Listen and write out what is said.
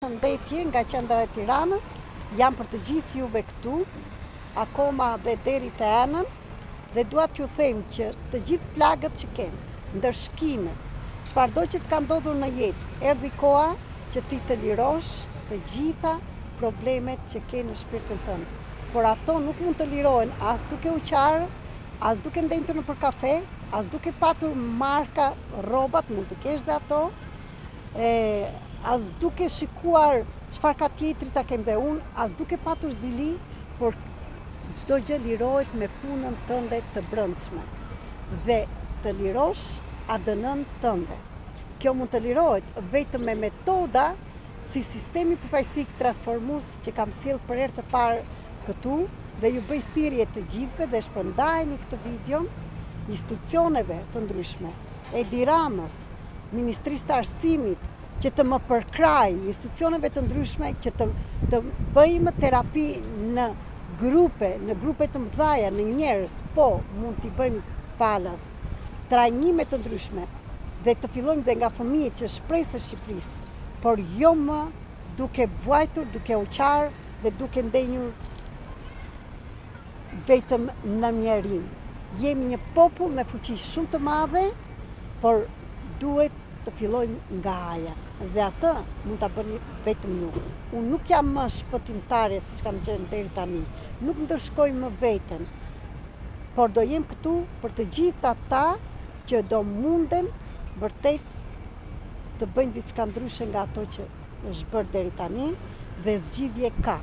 Përshëndetje nga qendra e Tiranës, jam për të gjithë juve këtu, akoma dhe deri të enën, dhe dua t'ju them që të gjithë plagët që kem, ndëshkimet, çfarëdo që të ka ndodhur në jetë, erdhi koha që ti të lirosh të gjitha problemet që ke në shpirtin tënd. Por ato nuk mund të lirohen as duke u qarë, as duke ndenjtur nëpër kafe, as duke patur marka rrobat, mund të kesh dhe ato, e as duke shikuar çfarë ka tjetri ta kem dhe unë, as duke patur zili, por çdo gjë lirohet me punën tënde të brendshme dhe të lirosh ADN-në tënde. Kjo mund të lirohet vetëm me metoda si sistemi përfaqësik transformues që kam sjellë për herë të parë këtu dhe ju bëj thirrje të gjithëve dhe shpërndajeni këtë video institucioneve të ndryshme, Edi Ramës, Ministrisë të Arsimit që të më përkrahin, institucioneve të ndryshme që të të bëjmë terapi në grupe, në grupe të mëdhaja, në njerëz, po, mund t'i bëjmë falas, trajnime të ndryshme dhe të fillojmë dhe nga fëmijët që shpresë e Shqipërisë, por jo më duke vuajtur, duke u qarë dhe duke ndenjur vetëm në mjerim. Jemi një popull me fuqi shumë të madhe, por duhet të fillojmë nga A-ja dhe atë mund ta bëni vetëm ju. Unë nuk jam më shpëtimtare siç kam qenë deri tani. Nuk ndëshkoj më veten, por do jem këtu për të gjithë ata që do munden vërtet të bëjnë diçka ndryshe nga ato që është bërë deri tani dhe zgjidhje ka.